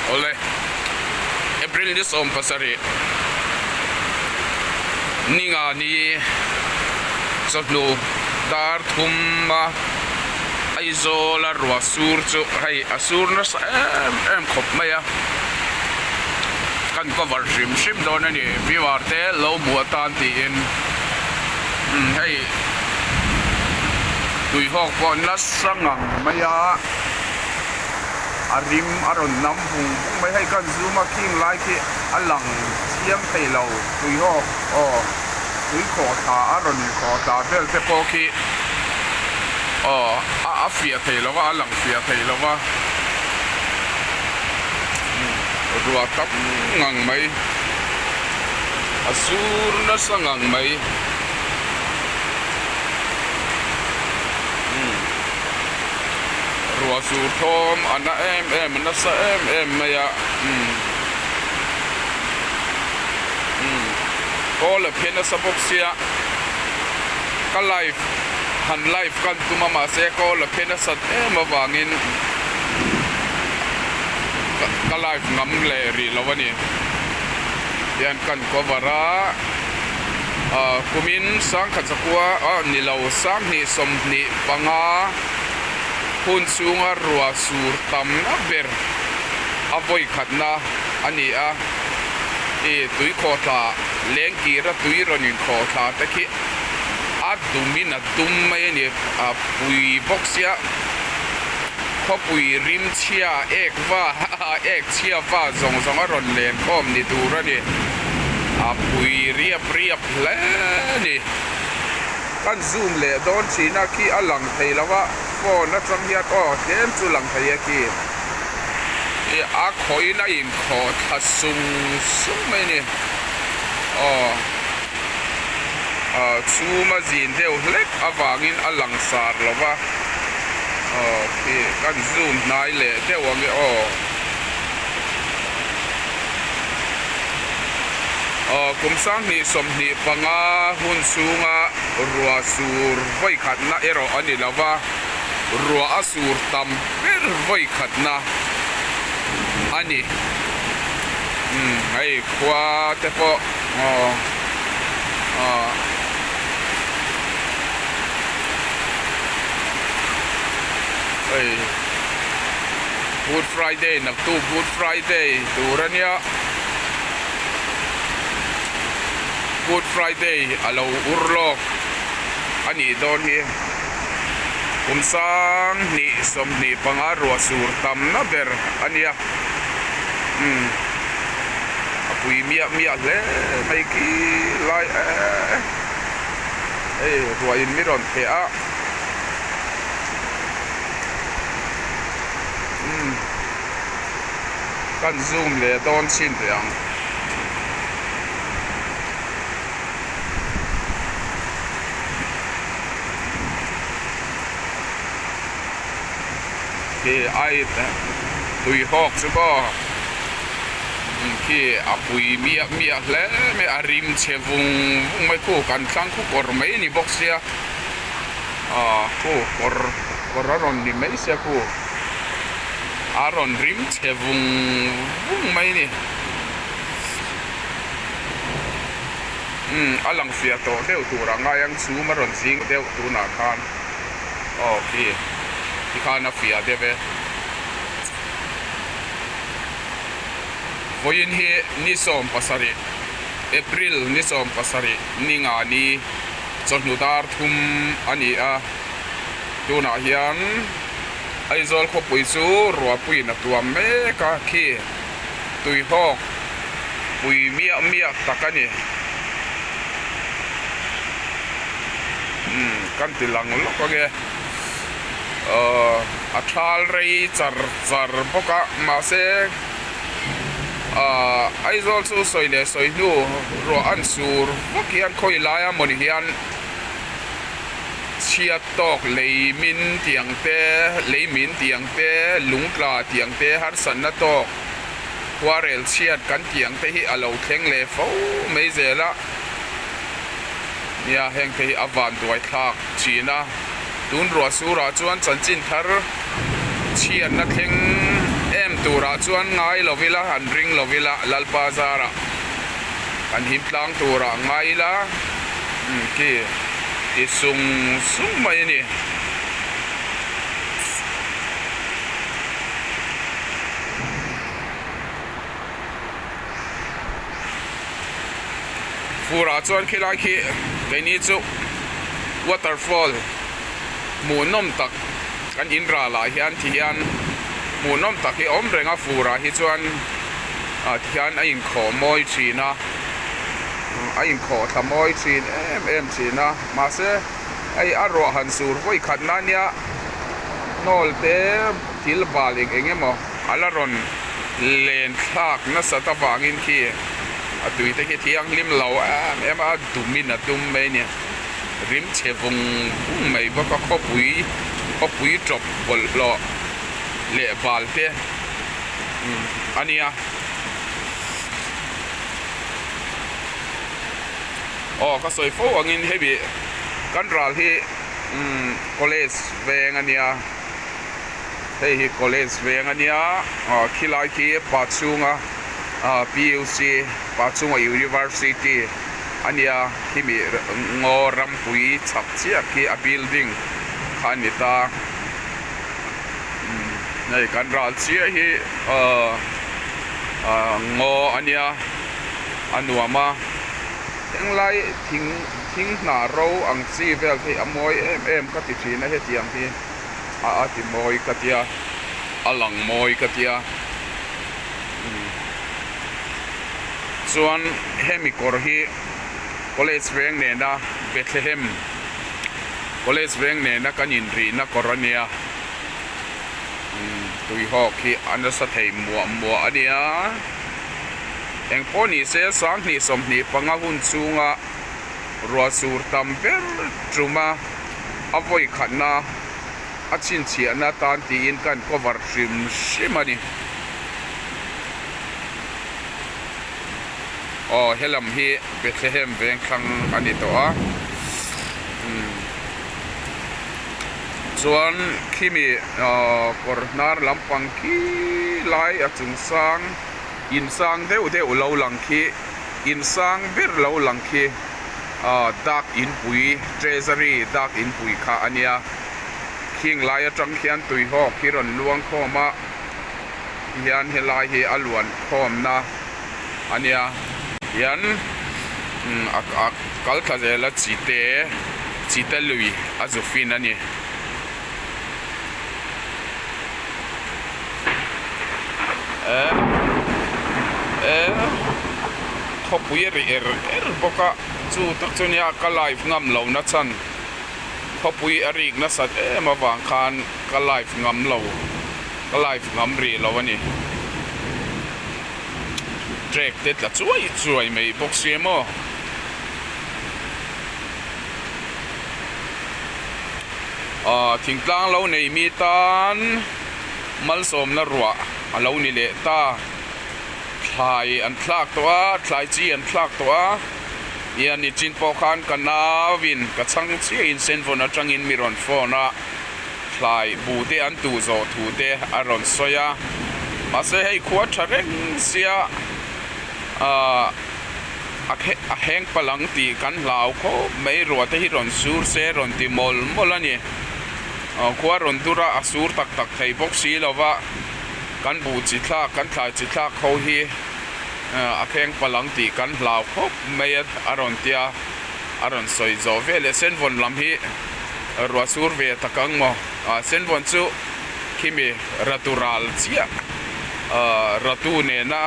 Awle, April ni 17 ninga ni chawhnu dar thum a Aizawl a ruah sur chu hei a sur nasa em em khawp mai a, kan cover hrim hrim dawn a ni viewer te lo hmu atan tiin umm hei tuihawk pawh nasa ngang mai a. A rim a rawn nam vung vung mai. Hei kan zoom a khing lai khi a lang chiang thei lo. Tuihawk aw tui khawh thla a rawn inkhawh thla vel te pawh khi aw a a fiah thei lo va a lang fiah thei lo va. Ruah tam ngang mai a sur nasa ngang mai. Ruah sur thawm a na em em a nasa em em mai a umm umm kawl a phe nasa bawk sia ka live han live kan tum a mahse kawl a phe nasat em avangin ka live ngam leh rih lo a ni hian kan cover a ah kumin sangkhat zakua ah ni lo sanghnih 25 hun chhunga ruah sur tamna ber a vawi khatna a ni a, ih tui khawhthla leng kira tui rawn inkhawh thla te khi a dumin a dum mai a ni, a pui bawk sia khawpui rim chhia ek va ek chhia va zawng zawng a rawn len khawm ni tur a ni, a pui riap riap hle a ni. Kan zoom leh dawn thin a khi a lang thei lo a, phone atang hian aw tlem chu lang thei e khi. Ih a khawhin a inkhawh thla sung sung mai a ni. Aw ah chhum a zin deuh hlek avangin a lang sar lo va, aw khi kan zoom hnai leh deuh ang e aw. Aw kum 2025 hun chhunga ruah sur vawi khatna erawh a ni lo va, ruah a sur tam ber vawi khatna a ni. Umm hei khua te pawh aw aw hei Good Friday naktuk Good Friday tur a nia. Good Friday a lo ur lawk a nih dawn hi. Kum 2025 ruah sur tamna ber a nia. Umm a pui miah miah hle mai khi lai eeh hei ruah in mi rawn theh a. Umm. Kan zoom leh dawn chhin teh ang. Khi ai tui hawk chu maw khi a pui miah miah hle mai a rim chhe vung vung mai khu kan thlang khu kawr mai a ni bawk sia ah khu kawr kawr a rawn ni mai sia khu. A rawn rim chhe vung vung mai ni. Umm a lang fiah tawh deuh tur a ngai ang chhum a rawn zing deuh tunah khan aw khi tikhan a fiah deuh e. Vawiin hi ni 17 April ni 17 ni nga ni chawhnu dar thum a ni a tunah hian. Aizawl khawpui chu ruahpuiin a tuam mek a, khi tuihawk pui miah miah tak a ni. Umm kan ti lang lawk ange. Ahh a thal rei char char bawk a, mahse ahh Aizawl chu sawi leh sawi hnu ruah an sur vak hian khawi laia mawni hian chhiat tawk lei min tiang te, lei min tiang te, lung tla tiang te, harsatna tawk, khuarel chhiat kan tiang te hi a lo thleng leh fo mai zel a. Nia, heng te hi a van duai thlak thin a. Tun ruah surah chuan chanchin thar chhiatna thleng em turah chuan ngai lo ila, han ring lo ila, Lalpa zarah kan him tlang turah ngai ila khi ti sung sung mai a ni. Furah chuan khilai khi keini chu waterfall hmuhnawm tak kan in ralah hian ti hian hmuhnawm tak hi a awm reng a furah hi chuan ah ti hian a inkhawh mawi thin a a inkhawh thla mawi thin em em thin a mahse hei a ruah han sur vawi khat na nia hnawl te thil bal eng eng emaw a la rawn len thlak nasat avangin khi a tui te khi thianghlim lo em em a dumin a dum mai a ni rim chhe vung vung mai bawk a khawpui khawpui tawp bawlhhlawh leh bal te a nia aw ka sawi fo angin hemi kan ral hi umm college veng a nia. Hei hi college veng a nia ah khilai khi pa chhunga ah PUC pa chhunga university a nia khimi ngaw rampui chhak chiah khi a building kha a ni ta umm hei kan ral chiah hi ah ah ngaw a nia a nuam a henglai thing thing hnah ro ang chi vel te hi a mawi em em ka ti thin a hetiang hi. A a ti mawi ka tia, a lang mawi ka tia. Chuan hemi kawr hi college veng nena Bethlehem college veng nena kan inrihna kawr a nia. Tuihawk hi a nasa thei muah muah a nia. Engpawh ni se 20 25 hun chhunga ruah sur tam ber tuma a vawi khatna a chhinchhiahna atan tiin kan cover hrim hrim a ni. Aw helam hi Bethlehem vengthlang a ni tawh a umm chuan khimi ahh kawr hnar lampang khi lai a chung sang insang deuh deuh lo lang khi insang ber lo lang khi. ah dak inpui treasury dak inpui kha a nia khing lai atang khian tuihawk hi rawn luang khawm a tihian helai hi a luan khawmna a nia hian a a kal thla zel a chite chite lui a zu fin a ni. Khawpui a ri er er bawk a chu tak chu nia ka live ngam lo na chhan khawpui a rik nasat em avang khan ka live ngam lo ka live ngam rih lo a ni track te tla chuai chuai mai bawk sia maw. Aaa thingtlang lo nei mi tan malsawmna ruah a lo ni leh ta. Thlai an thlak tawh a, thlai chi an thlak tawh a, nia nichin pawh khan ka nauin ka chhang chiahin cellphone atangin mi rawn phone a, thlai bu te an tuh zawh thu te a rawn sawi a, mahse hei khua tha reng sia aaa a heng palh ang tih kan hlau khawp mai, ruah te hi rawn sur se rawn ti mawlh mawlh a ni, khua rawn dur a, a sur tak tak thei bawk si lo va. Kan buh chi thlak, kan thlai chi thlak ho hi a kheng palh ang tih kan hlau khawp mai a, a rawn tia, a rawn sawi zawh vel e. Senvawn lam hi ruah sur ve tak ang maw? Senvawn chu khimi ratu ral chiah, ratu nena,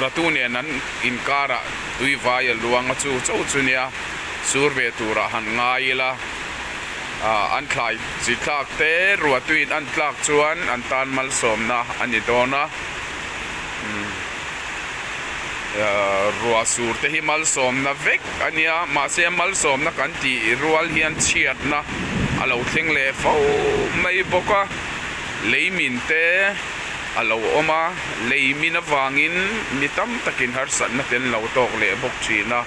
ratu nen an inkarah tui vai a luang a chu cho chu nia, sur ve turah han ngai ila. Ah an thlai chi tlak te ruahtuiin an tlak chuan an tan malsawmna a ni dawn a umm ruah sur te hi malsawmna vek a nia mahse malsawmna kan tih rual hian chhiatna a lo thleng leh fo mai bawk a leimin te a lo awm a leimin avangin mi tam takin harsatna te an lo tawk leh bawk thin a.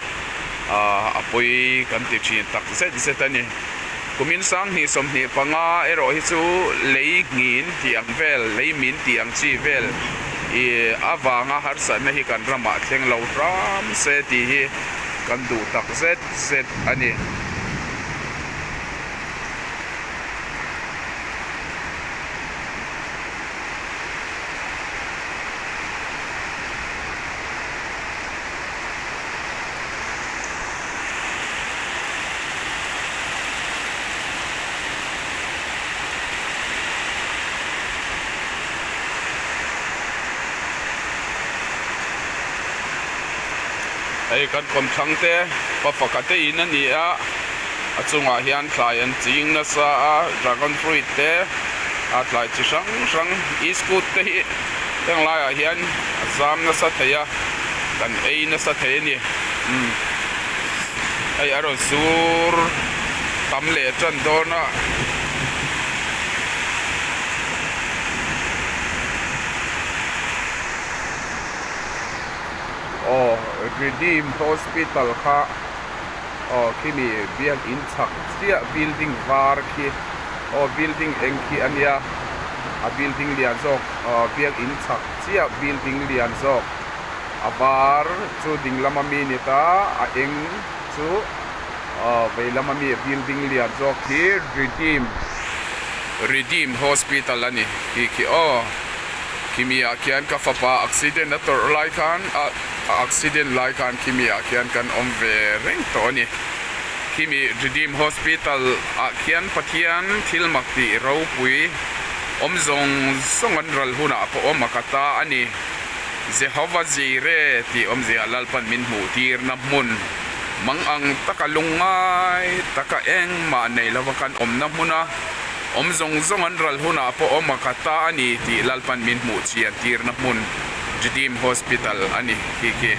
Ah a pawi kan ti thin tak zet zet a ni. Kumin 2025 erawh hi chu lei nghin tih ang vel, lei min tih ang chi vel ih avanga harsatna hi kan ramah thleng lo hram se tih hi kan duh tak zet zet a ni. Hei kan kawmthlang te pa pakhat te in a ni a a chungah hian thlai an ching nasa a dragon fruit te a thlai chi hrang hrang iskut te hi heng laiah hian a zam nasa thei a kan ei nasa thei a ni umm hei a rawn sur tam leh tan dawn a. Aw Redeem Hospital kha aw khimi biakin chhak chiah building var khi aw building eng khi a nia a building lian zawk aw biakin chhak chiah building lian zawk a var chu ding lama mi ni ta a eng chu aw vei lama mi building lian zawk hi Redeem Redeem Hospital a ni tih khi aw khimi ah khian ka fapa accident a tawrh lai khan a accident lai khan khimi ah khian kan awm ve reng tawh a ni khimi Redeem Hospital ah khian Pathian thil mak tih ropui awm zawng zawng an ral hunah pawh awm a ka ta a ni. Jehova Jireh tih awmzia Lalpan min hmuh tirna hmun mang ang taka lungngai taka engmah nei lova kan awmna hmuna awm zawng zawng an ral hunah pawh awm a ka ta a ni tih Lalpan min hmuh chian tirna hmun Redeem Hospital a ni khi khi.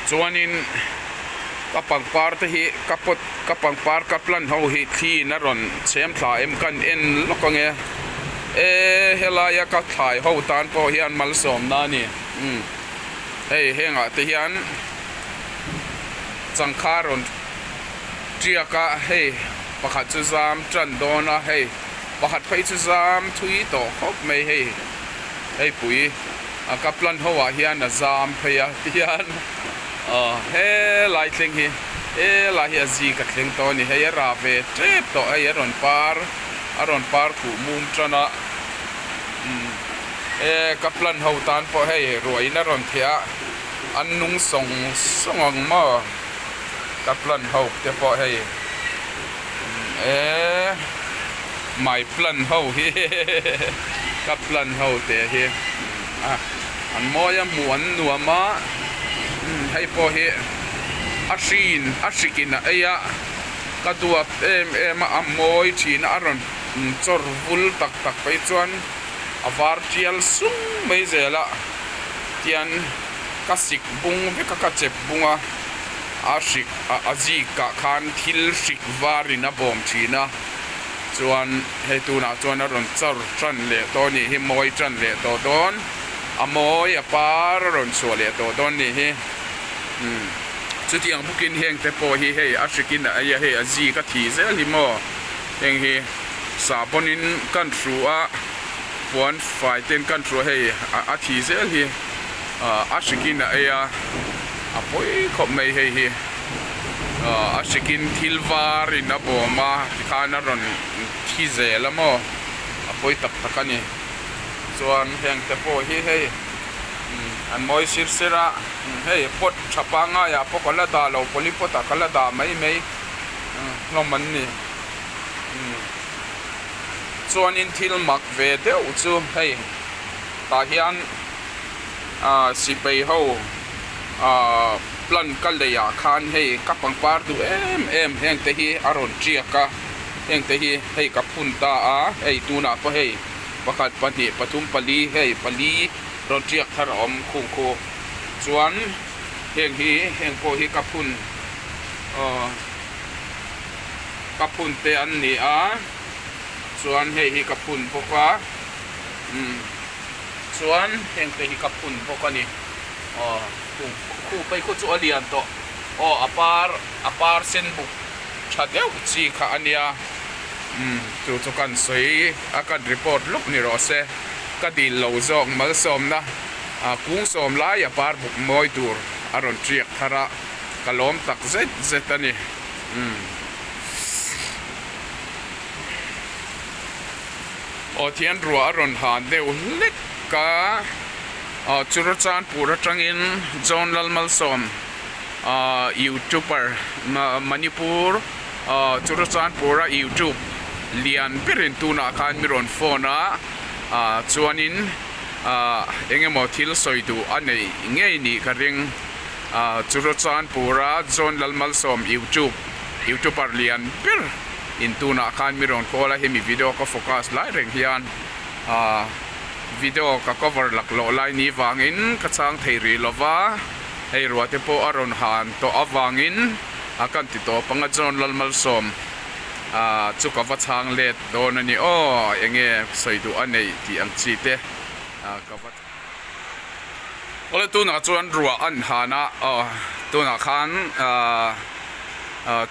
Chuanin ka pangpar te hi ka pot ka pangpar ka plant ho hi thliin a rawn chhem thla em kan en lawk ange. E helaia ka thlai ho tan pawh hian malsawmna a ni umm hei hengah te hian changkha rawn tiak a hei pakhat chu zam tan dawn a hei pakhat phei chu zam thui tawh khawp mai hei hei pui a ka plant ho ah hian a zam phei a tihian aw helai thleng hi helai hi a zik a thleng tawh a ni hei a rah ve tep tawh hei a rawn par. A rawn par khuh mum tan a, umm e ka plant ho tan pawh hei ruahin a rawn theh a, an nung sawng sawng ang maw ka plant ho te pawh hei umm e my plant ho hi ka plant ho te hi a an mawi a hmuh an nuam a, umm hei pawh hi a hrin a hrikin a ei a. Ka duat em em a, a mawi thin a, a rawn chawr vul tak tak phei chuan a var tial sung mai zel a, tian ka sik bung vek a, ka chep bung a, a hrik a zik ah khan thil hrik varin a bawm thin a, chuan hei tunah chuan a rawn chawr tan leh tawh a nih hi, mawi tan leh tawh dawn, a mawi a par a rawn chhuah leh tawh dawn a nih hi. Chutiang bawkin heng te pawh hi hei a hrikin a ei a, hei a zik a thih zel hi maw? Heng hi sahbawnin kan hru a, puan fai ten kan hru a hei a thih zel hi a hrikin a ei a, a pawi khawp mai hei hi. A hrikin thil varin a bawm a tikhan a rawn thi zel a maw? A pawi tak tak a ni. Chuan heng te pawh hi hei an mawi sir sir a. Hei pot tha pangaiah pawh ka la dah lo poly pot ah ka la dah mai mai hlawm an ni chuanin thil mak ve deuh chu hei tah hian ah sipai ho. Ahh plant ka lei ah khan hei ka pangpar duh em em heng te hi a rawn tiak a, heng te hi hei ka phun ta a, hei tunah pawh hei pakhat pahnih pathum pali hei pali rawn tiak thar a awm khung khu chuan heng hi heng pawh hi ka phun aw ka phun te an ni a chuan hei hi ka phun bawk a umm chuan heng te hi ka phun bawk a ni. Aw khu khu phei khu chu a lian tawh aw a par a par sen buk tha deuh chi kha a nia umm chu chu kan sawi a kan report luk ni rawh se ka dil lo zawk malsawmna ah kung sawm lai a par buk mawi tur a rawn tiak thar a ka lawm tak zet zet a ni umm. Aw thian ruah a rawn han deuh hlek a. Aw Churachandpur atangin John Lalmalsawm ah youtuber Manipur ah Churachandpur a youtube lian berin tunah khan mi rawn phone a ah chuanin ah eng emaw thil sawi duh a neih ngei nih ka ring ah Churachandpur a John Lalmalsawm youtube youtuber lian ber in tunah khan mi rawn call a hemi video ka focus lai reng hian ah. Video ka cover laklawh lai ni vangin ka chang thei rih lo va, hei ruahte pawh a rawn han tawh avangin a kan ti tawp anga John Lalmalsawm ah chu ka va chhang let dawn a ni aw, enge sawi duh a neih tih ang chi te ka va Awle tunah chuan ruah an han a aw tunah khan ah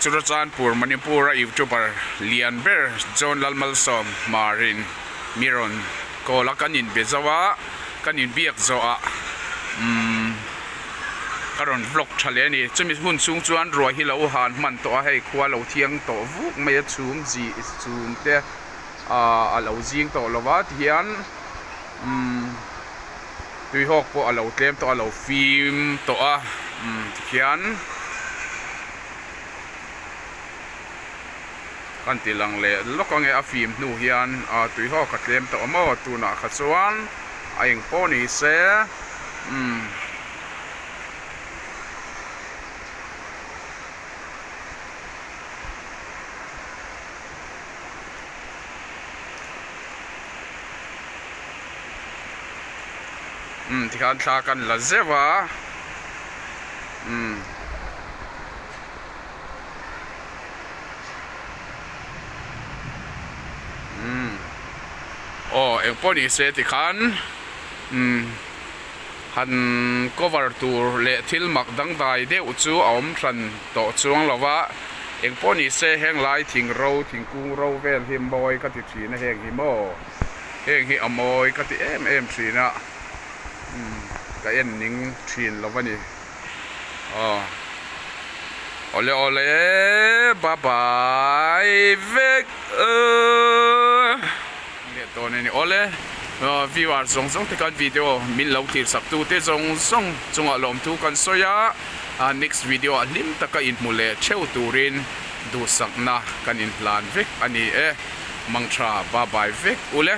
Churachandpur Manipur a youtuber lian ber John Lalmalsawm Hmarin Mi rawn call a kan inbe zauh a, kan inbiak zawh ah umm ka rawn vlog tha leh a ni. Chumi hun chhung chuan ruah hi lo han hman tawh a, hei khua lo thiang tawh vuk mai a, chhum zih chhum te ah a lo zing tawh lo va tihian umm tuihawk pawh a lo tlem tawh a, a lo fim tawh a umm tikhian. Kan ti lang leh lawk ange a fim hnu hian a tui haw ka tlem tawh maw tunah kha chuan a eng pawh ni se umm umm tikhan thla kan la zeuh a umm. Umm aw eng pawh ni se tikhan umm han cover tur leh thil mak dangdai deuh chu a awm hran tawh chuang lo va eng pawh ni se heng lai thing ro thingkung ro vel hi mawi ka ti thin a heng hi maw heng hi a mawi ka ti em em thin a umm ka en ning thin lo va ni. Aw awle awle bye bye vek leh dawn a ni awle viewer zawng zawng te khan video min lo thlir sak tu te zawng zawng chungah lawmthu kan sawi a next video ah hlim taka inhmu leh theuh turin duhsakna kan inhlan vek a ni e mangtha bye bye vek ule.